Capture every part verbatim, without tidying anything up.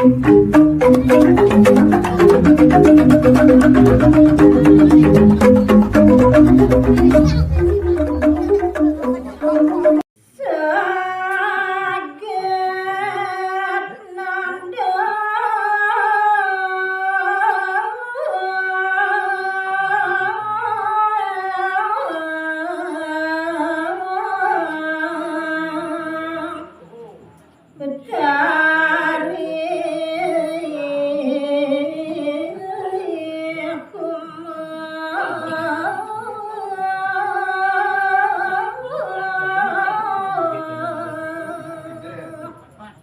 Betari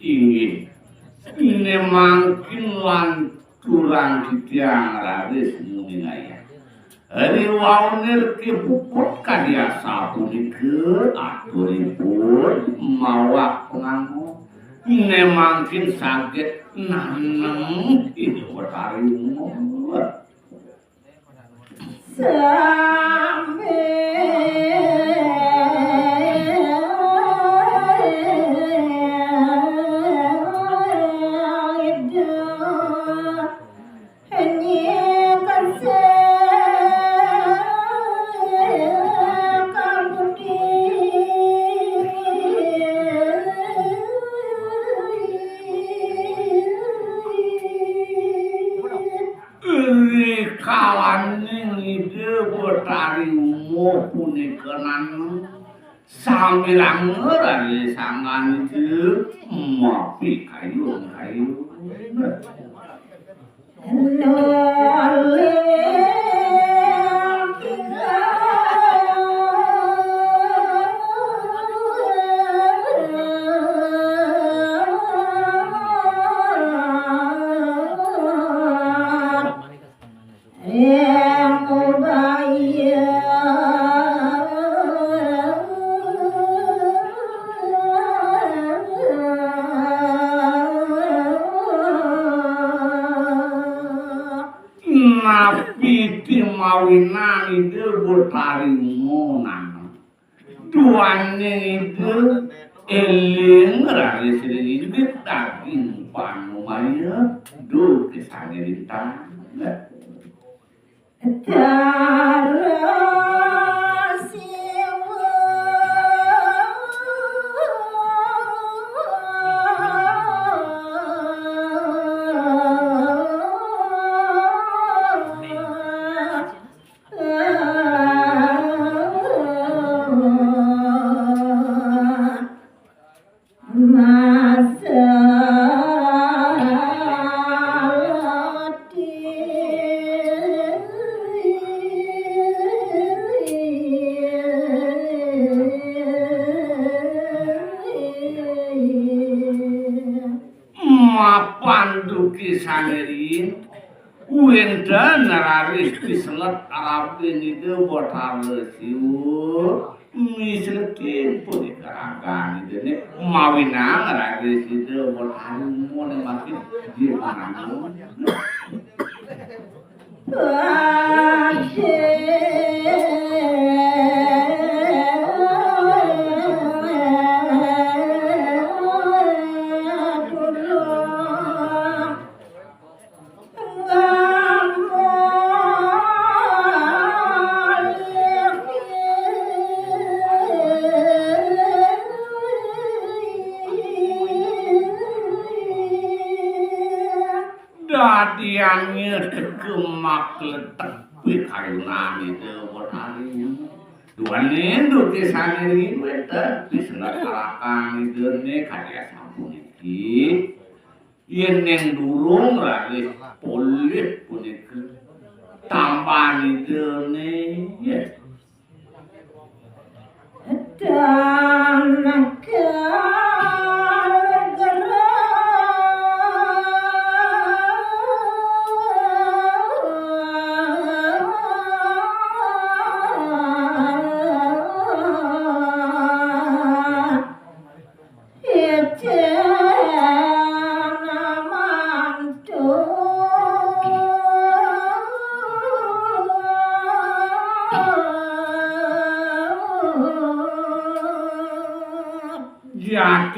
Inggih, dene mangkin lanturang titiang raris nguningaken. Riwaune kepuput kadi asapunika aturipun mawak panganggo. Ne mangkin saged nanem Ida Betari Uma. Sambil Ida Rikalaning Ida Betari Uma punika nang Sambilanga raris sangkan Ida mapikayun-kayun. Napi timawinang Ida Betari Uma? Duaning Ida eling raris ring inggih daging panumaya, duh kesane lintang. Dara Siwa. Masa Mapan duki sangering. Wénten raris piselet arabin Ida Batara Siwa, miseletin punika ragan Idané, mawinang raris Ida Batara Uma makin dipananu. Dadiannya teka makletek pikayunan Ida Batari. Duaning duké sané ring wénten piselet arabin Idané kadi asapuniki. Yén ning durung raris polih punika, tambahan Idané, ya. Tan kalugra. Ijana mantu. Jati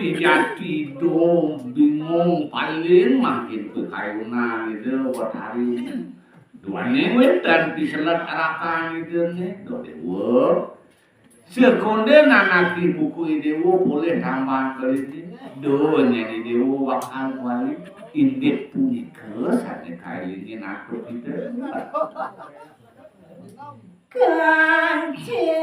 Lin mangkin pikayunan Ida Betari. Duaning wénten piselet arakan Ida né, do déwa. Sekondé nanaki buku Idéwa polih tambang keliti. Do nyén Idéwa wakal kuali. Indik punika sané kailingin atur kita. Kancit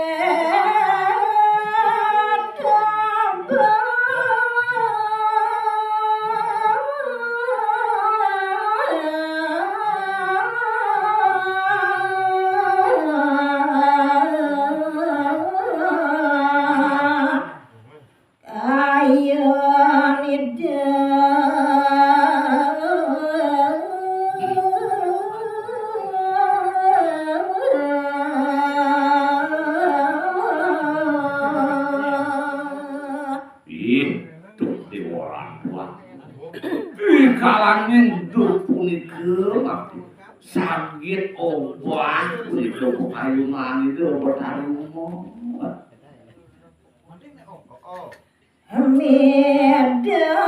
Ayun Ida. Ih, tuh di orang tua. Ih, kalangin duh punika mati. Saged obah punika pekayunan Ida Betari Uma. Medal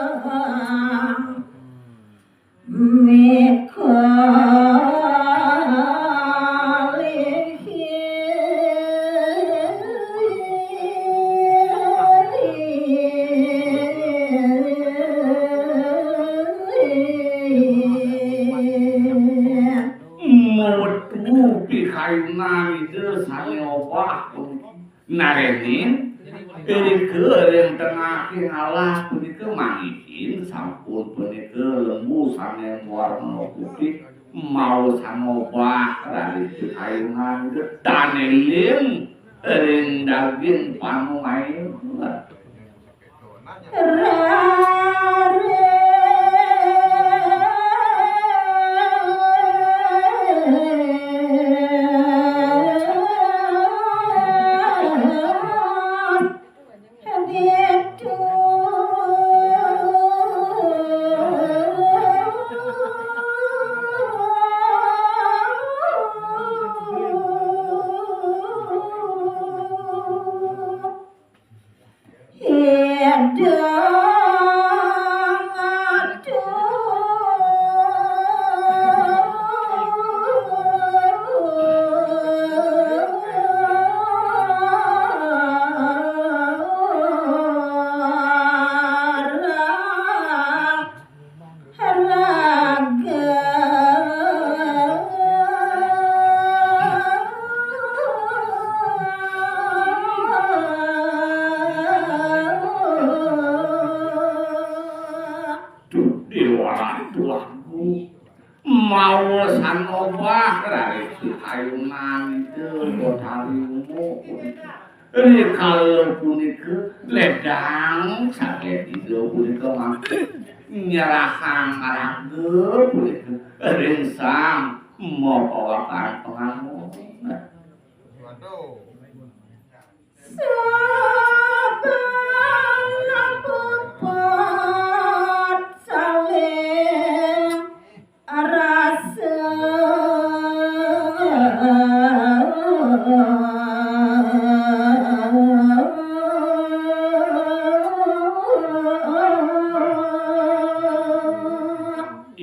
abang. Mikalihi. Metu pikayunan Ida sané obah. Narénin, irika ring tengahing alas punika manggihin sampun punika lembu sané warna putih, maos sané obah raris pikayunan getane ling ring daging panuaing. Ida ngadu. Raga. Duh, Déwa Ratu Agung. Maos sané obah raris pikayunan Ida Betari Uma. Rikala punika ledang saget Ida punika mangkin nyerahang raga punika ring Sang Mapawakan Pangangon. Sabana puput saling rasa.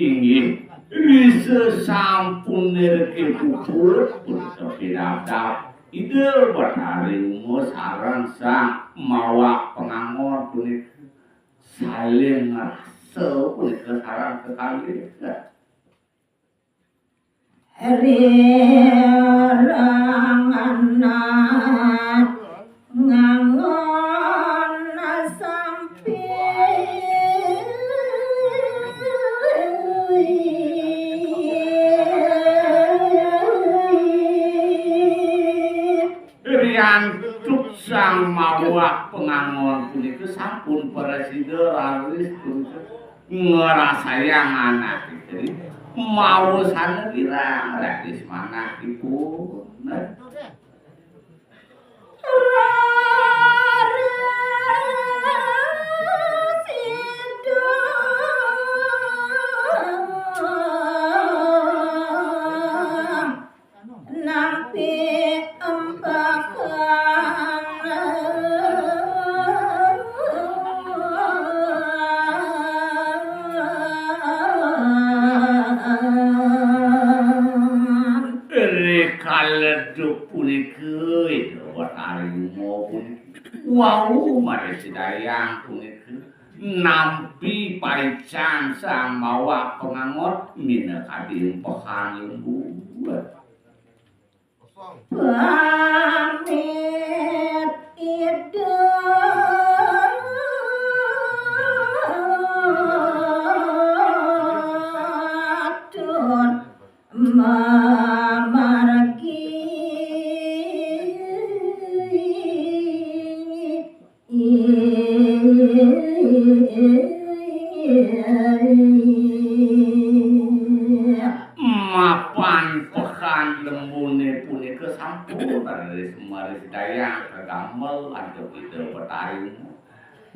Inggih, risa sampun nirke puput, punika pidabdab Ida Betari Uma sareng Sang Mawa Pangangon punika. Saling ngrasa punika sareng kekalih. Rirang anak ngangon sampi. Riantuk Sang Mawa Pangangon punika sampun prasida raris punika ngrasayang anake. Maosana kirang raris manahipun. Duh punika Ida Betari Uma punika. Wau Mari Sidayang punika nampi paican sang mawa pangangot minakadi empehan lembur. Pamit Ida atur mamargi. Mapan pekan lembune punika sampun raris Mari Sidayang kagamel antuk Ida Betari Uma.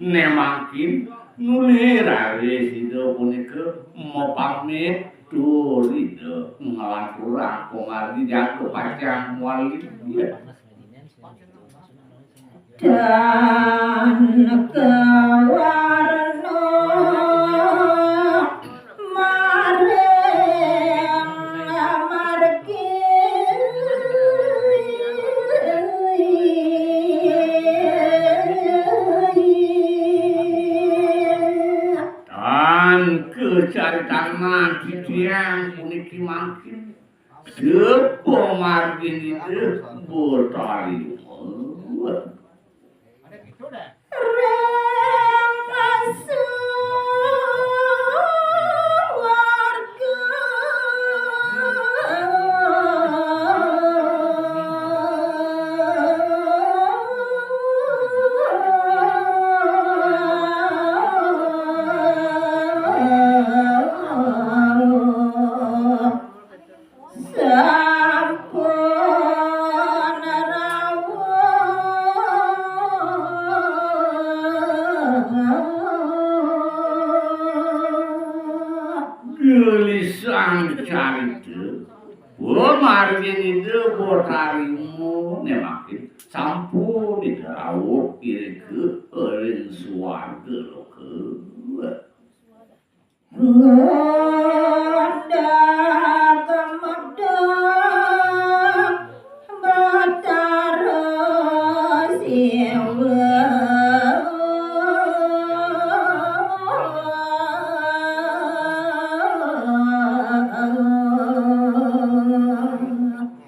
Ne mangkin nuli raris Ida punika mapamit tur Ida nglanturang pamargi jaga pacang mawali. Dan kawarna maring margi. Tan kacaritan titiang puniki mangkin. Sapa margin Ida Betari Uma? Ring suwarga. Sampun rawuh. Gelisang carita, pamargin Ida Betari Uma ne mangkin sampun Ida rawuh irika ring suarga loka. Ngundak medek Batara Siwa.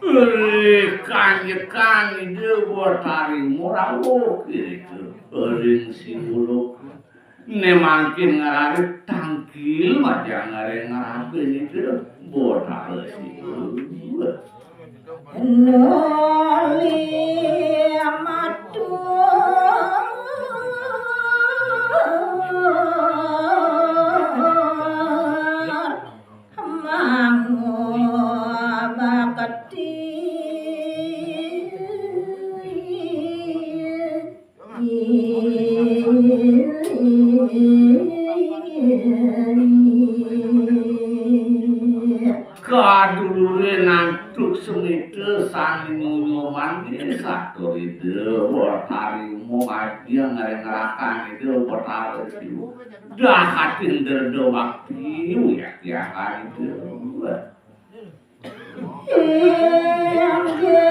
Ri kanjekan Ida Betari Uma rawuh irika ring Siwa loka. Ne mangkin ngrarit tangkil majeng ngareng ngrabin Ida Betara Siwa. Nuli matur mangu bakti. Kadulurin antuk semita sane nyunyuman satur Ida Betari Uma majeng ngreng ngrakan Ida Betara Siwa. Dahating dreda bakti uyat-uyakan Ida. Inggih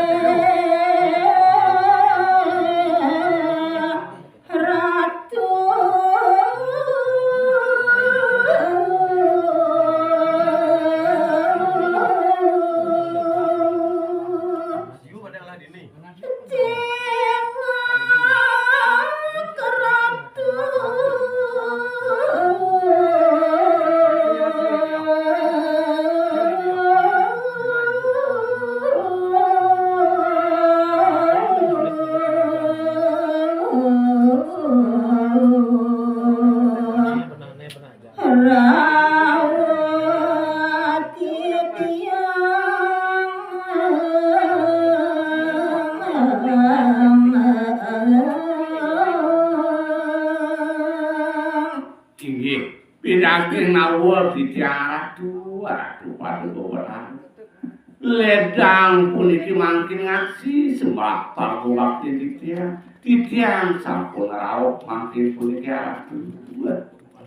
Ratu. Cingak Ratu. Rawuh titiang. Inggih, pinagih nawur titiang Ratu, Ratu Paduka Betara. Ledang puniki mangkin ngaksi sembah pangubakti titiang. Titiang sampun rauh mangkin puniki Ratu.